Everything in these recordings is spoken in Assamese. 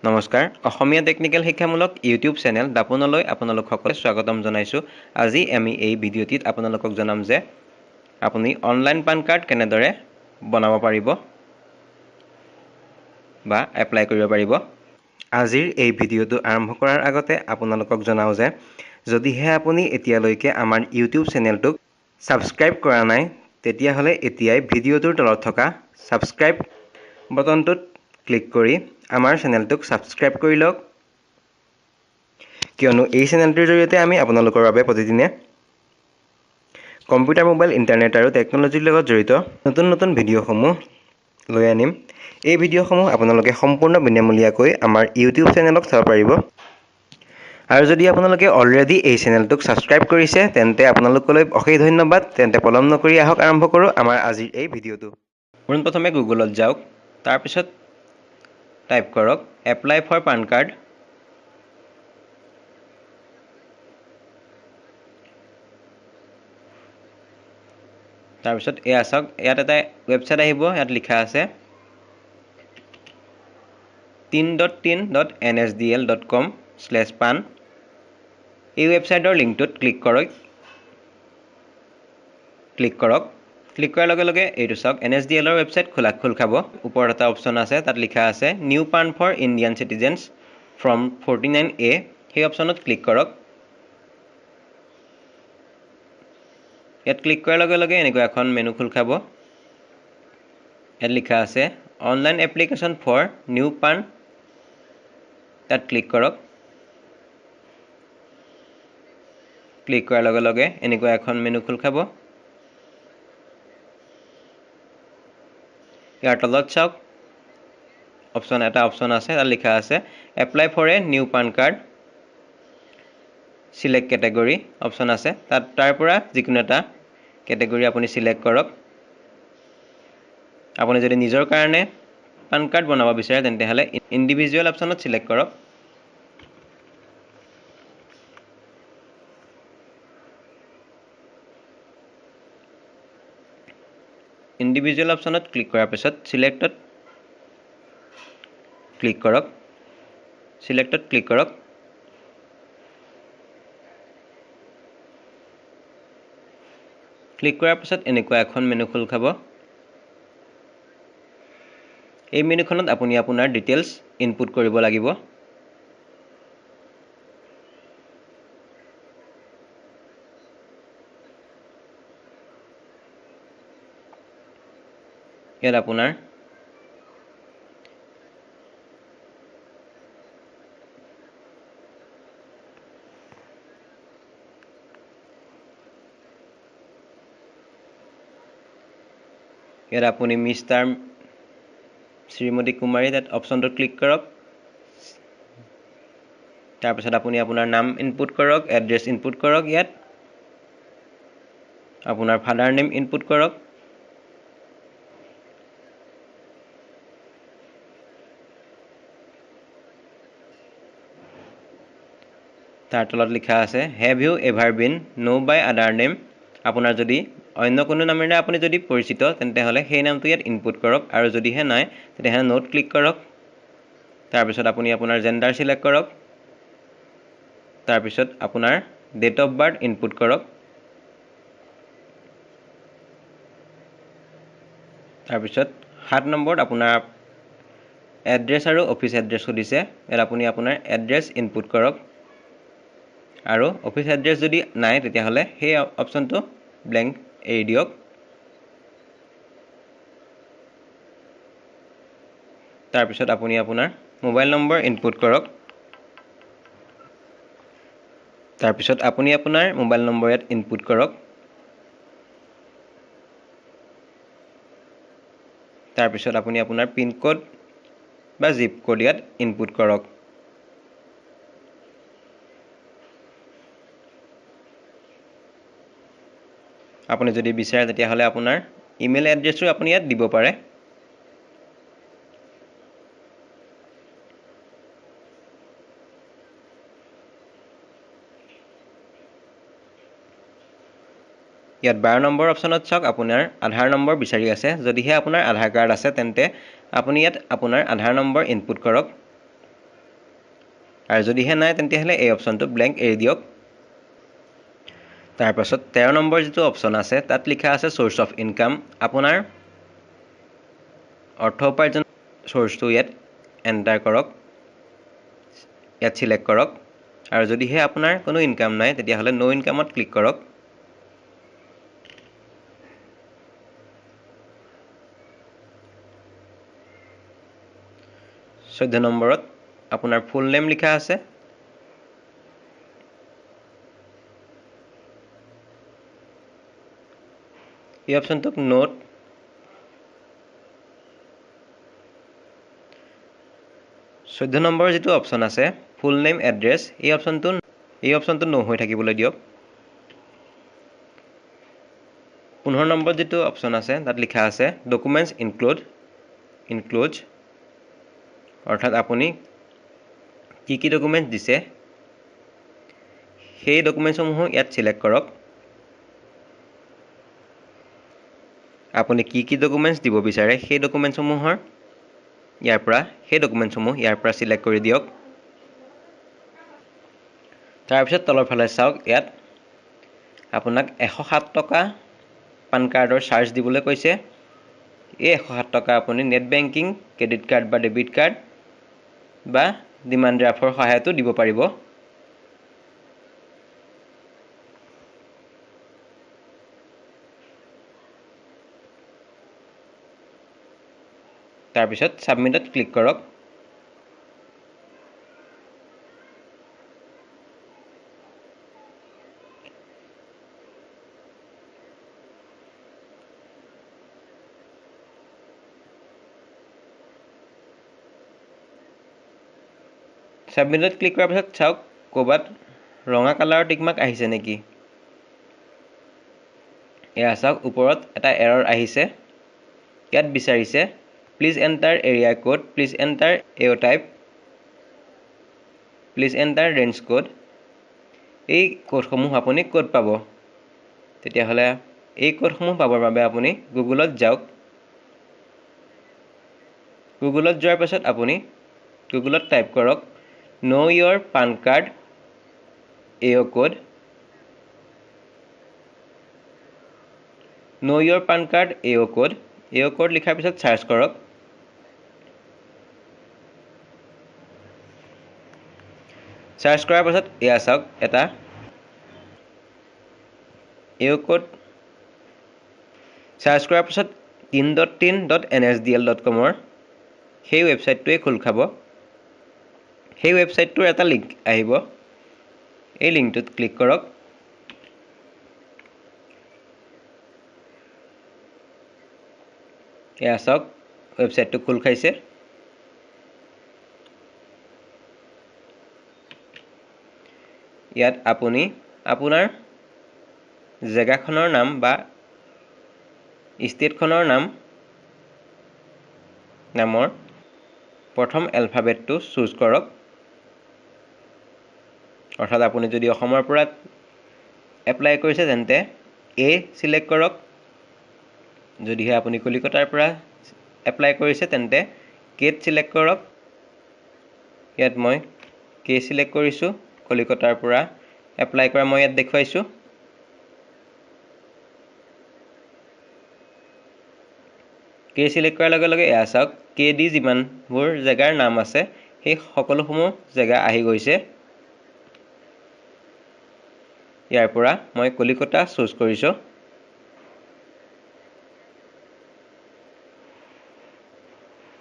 নমস্কাৰ, অসমীয়া টেকনিকেল শিক্ষামূলক ইউটিউব চেনেল দাপোনলৈ আপোনালোক সকলোকে স্বাগতম জনাইছোঁ। আজি আমি এই ভিডিঅ'টিত আপোনালোকক জনাম যে আপুনি অনলাইন পান কাৰ্ড কেনেদৰে বনাব পাৰিব বা এপ্লাই কৰিব পাৰিব। আজিৰ এই ভিডিঅ'টো আৰম্ভ কৰাৰ আগতে আপোনালোকক জনাওঁ যে যদিহে আপুনি এতিয়ালৈকে আমাৰ ইউটিউব চেনেলটোক ছাবস্ক্ৰাইব কৰা নাই, তেতিয়াহ'লে এতিয়াই ভিডিঅ'টোৰ তলত থকা ছাবস্ক্ৰাইব বটনটোত ক্লিক কৰি আমাৰ চেনেলটোক ছাবস্ক্ৰাইব কৰি লওক, কিয়নো এই চেনেলটোৰ জৰিয়তে আমি আপোনালোকৰ বাবে প্ৰতিদিনে কম্পিউটাৰ, মোবাইল, ইণ্টাৰনেট আৰু টেকন'লজিৰ লগত জড়িত নতুন নতুন ভিডিঅ'সমূহ লৈ আনিম। এই ভিডিঅ'সমূহ আপোনালোকে সম্পূৰ্ণ বিনামূলীয়াকৈ আমাৰ ইউটিউব চেনেলত চাব পাৰিব। আৰু যদি আপোনালোকে অলৰেডি এই চেনেলটোক ছাবস্ক্ৰাইব কৰিছে, তেন্তে আপোনালোকলৈ অশেষ ধন্যবাদ। তেন্তে পলম নকৰি আহক, আৰম্ভ কৰোঁ আমাৰ আজিৰ এই ভিডিঅ'টো। পোনপ্ৰথমে গুগলত যাওক, তাৰপিছত টাইপ কৰক এপ্লাই ফৰ পান কাৰ্ড। তাৰপিছত এয়া চাওক, ইয়াত এটা ৱেবছাইট আহিব। ইয়াত লিখা আছে 3.3.nsdl.com/pan। এই ৱেবছাইটৰ লিংকটোত ক্লিক কৰক। ক্লিক কৰক। ক্লিক কৰাৰ লগে লগে এইটো চাওক, এন এছ ডি এলৰ ৱেবছাইট খোল খাব। ওপৰত এটা অপশ্যন আছে, তাত লিখা আছে New PAN for Indian citizens form 49A। সেই অপশ্যনত ক্লিক কৰক। ইয়াত ক্লিক কৰাৰ লগে লগে এনেকুৱা এখন মেনু খোল খাব। ইয়াত লিখা আছে Online application for new PAN। তাত ক্লিক কৰক। ক্লিক কৰাৰ লগে লগে এনেকুৱা এখন মেনু খোল খাব। ইয়াৰ তলত চাওক, এটা অপশ্যন আছে, তাত লিখা আছে Apply for a new PAN card, select category option আছে। তাত তাৰ পৰা যিকোনো এটা কেটেগৰী আপুনি চিলেক্ট কৰক। আপুনি যদি নিজৰ কাৰণে পান কাৰ্ড বনাব বিচাৰে, তেন্তে ইণ্ডিভিজুৱেল অপশ্যনত চিলেক্ট কৰক। ইণ্ডিভিজুৱেল অপশ্যনত ক্লিক কৰাৰ পিছত চিলেক্টত ক্লিক কৰক। চিলেক্টত ক্লিক কৰক। ক্লিক কৰাৰ পিছত এনেকুৱা এখন মেনু খোল খাব। এই মেনুখনত আপুনি আপোনাৰ ডিটেইলছ ইনপুট কৰিব লাগিব। ইয়াত আপোনাৰ ইয়াত আপুনি মিষ্টাৰ, শ্ৰীমতী, কুমাৰী, তাত অপশ্যনটোত ক্লিক কৰক। তাৰপিছত আপুনি আপোনাৰ নাম ইনপুট কৰক, এড্ৰেছ ইনপুট কৰক, ইয়াত আপোনাৰ ফাদাৰ নেম ইনপুট কৰক। তাৰ তলত লিখা আছে "Have you ever been known by other name?" আপোনাৰ যদি অন্য কোনো নামেৰে আপুনি যদি পৰিচিত, তেন্তে হ'লে সেই নামটো ইয়াত ইনপুট কৰক আৰু যদিহে নাই, তেতিয়াহ'লে ন'ত ক্লিক কৰক। তাৰপিছত আপুনি আপোনাৰ জেণ্ডাৰ চিলেক্ট কৰক। তাৰপিছত আপোনাৰ ডেট অফ বাৰ্থ ইনপুট কৰক। তাৰপিছত 7 নম্বৰত আপোনাৰ এড্ৰেছ আৰু অফিচ এড্ৰেছ সুধিছে। ইয়াত আপুনি আপোনাৰ এড্ৰেছ ইনপুট কৰক আৰু অফিচ এড্ৰেছ যদি নাই, তেতিয়াহ'লে সেই অপশ্যনটো ব্লেংক এৰি দিয়ক। তাৰপিছত আপুনি আপোনাৰ মোবাইল নম্বৰ ইনপুট কৰক। তাৰপিছত আপুনি আপোনাৰ মোবাইল নম্বৰ ইয়াত ইনপুট কৰক। তাৰপিছত আপুনি আপোনাৰ পিনক'ড বা জিপ ক'ড ইয়াত ইনপুট কৰক। আপুনি যদি বিচাৰে, তেতিয়াহ'লে আপোনাৰ ইমেইল এড্ৰেছো আপুনি ইয়াত দিব পাৰে। ইয়াত 12 নম্বৰ অপশ্যনত চাওক, আপোনাৰ আধাৰ নম্বৰ বিচাৰি আছে। যদিহে আপোনাৰ আধাৰ কাৰ্ড আছে, তেন্তে আপুনি ইয়াত আপোনাৰ আধাৰ নম্বৰ ইনপুট কৰক। আৰু যদিহে নাই, তেতিয়াহ'লে এই অপশ্যনটো ব্লেংক এৰি দিয়ক। তাৰপাছত 13 নম্বৰ যিটো অপশ্যন আছে, তাত লিখা আছে চ'ৰ্চ অফ ইনকাম। আপোনাৰ অৰ্থ উপাৰ্জন চ'ৰ্চটো ইয়াত এণ্টাৰ কৰক, ইয়াত চিলেক্ট কৰক। আৰু যদিহে আপোনাৰ কোনো ইনকাম নাই, তেতিয়াহ'লে ন' ইনকামত ক্লিক কৰক। 14 নম্বৰত আপোনাৰ ফুল নেম লিখা আছে। এই অপশ্যনটোক নোট, 14 নম্বৰ যিটো অপশ্যন আছে ফুল নেম এড্ৰেছ, এই অপশ্যনটো ন' হৈ থাকিবলৈ দিয়ক। 15 নম্বৰত যিটো অপশ্যন আছে, তাত লিখা আছে ডকুমেণ্টছ ইনক্লুড, অৰ্থাৎ আপুনি কি কি ডকুমেণ্টছ দিছে, সেই ডকুমেণ্টছসমূহো ইয়াত চিলেক্ট কৰক। আপুনি কি কি ডকুমেণ্টছ দিব বিচাৰে, সেই ডকুমেণ্টছসমূহ ইয়াৰ পৰা চিলেক্ট কৰি দিয়ক। তাৰপিছত তলৰ ফালে চাওক, ইয়াত আপোনাক 107 টকা পান কাৰ্ডৰ চাৰ্জ দিবলৈ কৈছে। এই 107 টকা আপুনি নেট বেংকিং, ক্ৰেডিট কাৰ্ড বা ডেবিট কাৰ্ড বা ডিমাণ্ড ড্ৰাফ্টৰ সহায়তো দিব পাৰিব। তাৰপিছত ছাবমিটত ক্লিক কৰক। ছাবমিটত ক্লিক কৰাৰ পিছত চাওক, ক'ৰবাত ৰঙা কালাৰৰ টিকমাৰ্ক আহিছে নেকি। এয়া চাওক, ওপৰত এটা এৰৰ আহিছে। ইয়াত বিচাৰিছে, "Please enter area code, please enter AO type, please enter range code." এই কোডসমূহ আপুনি ক'ত পাব? তেতিয়াহ'লে এই কোডসমূহ পাবৰ বাবে আপুনি গুগলত যাওক। গুগলত যোৱাৰ পাছত আপুনি গুগলত টাইপ কৰক "Know your PAN card AO code", "Know your PAN card AO code"। AO code লিখাৰ পিছত চাৰ্চ কৰক। চাৰ্চ কৰাৰ পাছত এয়া চাওক, এটা এঅ' কোড চাৰ্চ কৰাৰ পাছত 3.3.nsdl.comৰ সেই ৱেবছাইটটোৱে খোল খাব। সেই ৱেবছাইটটোৰ এটা লিংক আহিব। এই লিংকটোত ক্লিক কৰক। এয়া চাওক, ৱেবছাইটটো খোল খাইছে। ইয়াত আপুনি আপোনাৰ জেগাখনৰ নাম বা ষ্টেটখনৰ নামৰ প্ৰথম এলফাবেটটো চুজ কৰক। অৰ্থাৎ আপুনি যদি অসমৰ পৰা এপ্লাই কৰিছে, তেন্তে এ চিলেক্ট কৰক। যদিহে আপুনি কলিকতাৰ পৰা এপ্লাই কৰিছে, তেন্তে কেত চিলেক্ট কৰক। ইয়াত মই কে চিলেক্ট কৰিছোঁ। কলিকতাৰ পৰা এপ্লাই কৰা মই ইয়াত দেখুৱাইছোঁ। কে চিলেক্ট কৰাৰ লগে লগে এয়া চাওক, কে দি যিমানবোৰ জেগাৰ নাম আছে, সেই সকলোসমূহ জেগা আহি গৈছে। ইয়াৰ পৰা মই কলিকতা চুজ কৰিছোঁ।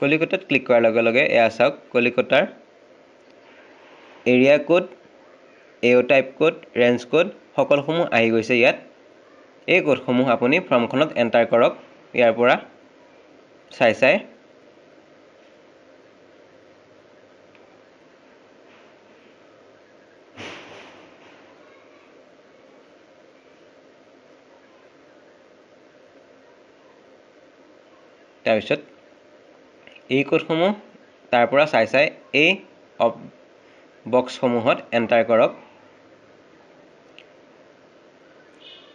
কলিকতাত ক্লিক কৰাৰ লগে লগে এয়া চাওক, কলিকতাৰ area code, AO type code, range code সকলোসমূহ আহি গৈছে ইয়াত। এই কোডসমূহ আপুনি ফৰ্মখনত এণ্টাৰ কৰক ইয়াৰ পৰা চাই চাই। তাৰপিছত এই কোডসমূহ তাৰ পৰা চাই চাই এই বক্সসমূহত এণ্টাৰ কৰক।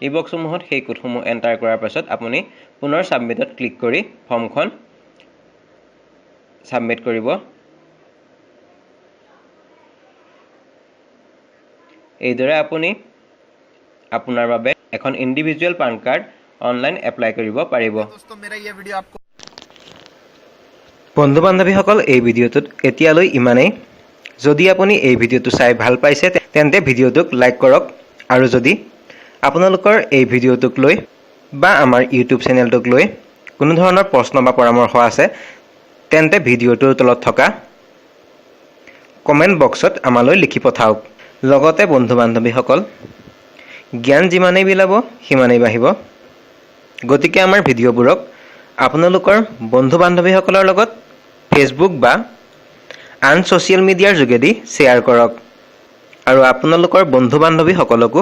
এই বক্সসমূহত সেই কোডসমূহ এণ্টাৰ কৰাৰ পাছত আপুনি পুনৰ ছাবমিটত ক্লিক কৰি ফৰ্মখন ছাবমিট কৰিব। এইদৰে আপুনি আপোনাৰ বাবে এখন individual PAN card online apply কৰিব পাৰিব। दोस्तों, मेरा ये वीडियो आपको বন্ধু বান্ধৱীসকল, এই ভিডিঅ'টোত এতিয়ালৈ ইমানেই। যদি আপুনি এই ভিডিঅ'টো চাই ভাল পাইছে, তেন্তে ভিডিঅ'টোক লাইক কৰক আৰু যদি আপোনালোকৰ এই ভিডিঅ'টোক লৈ বা আমাৰ ইউটিউব চেনেলটোক লৈ কোনো ধৰণৰ প্ৰশ্ন বা পৰামৰ্শ আছে, তেন্তে ভিডিঅ'টোৰ তলত থকা কমেণ্ট বক্সত আমালৈ লিখি পঠাওক। লগতে বন্ধু বান্ধৱীসকল, জ্ঞান যিমানেই বিলাব সিমানেই বাঢ়িব। গতিকে আমাৰ ভিডিঅ'বোৰক আপোনালোকৰ বন্ধু বান্ধৱীসকলৰ লগত ফেচবুক বা আন ছ'চিয়েল মিডিয়াৰ যোগেদি শ্বেয়াৰ কৰক আৰু আপোনালোকৰ বন্ধু বান্ধৱীসকলকো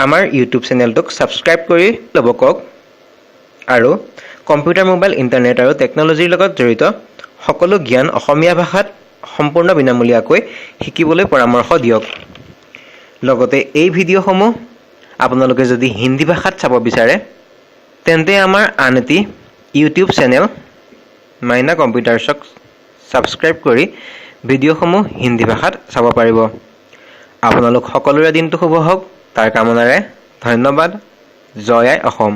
আমাৰ ইউটিউব চেনেলটোক ছাবস্ক্ৰাইব কৰি ল'ব কওক আৰু কম্পিউটাৰ, মোবাইল, ইণ্টাৰনেট আৰু টেকন'লজিৰ লগত জড়িত সকলো জ্ঞান অসমীয়া ভাষাত সম্পূৰ্ণ বিনামূলীয়াকৈ শিকিবলৈ পৰামৰ্শ দিয়ক। লগতে এই ভিডিঅ'সমূহ আপোনালোকে যদি হিন্দী ভাষাত চাব বিচাৰে, তেন্তে আমাৰ আন এটি ইউটিউব চেনেল মাইনা কম্পিউটাৰ্ছক ছাবস্ক্ৰাইব কৰি ভিডিঅ'সমূহ হিন্দী ভাষাত চাব পাৰিব। আপোনালোক সকলোৰে দিনটো শুভ হওক, তাৰ কামনাৰে ধন্যবাদ। জয় আই অসম।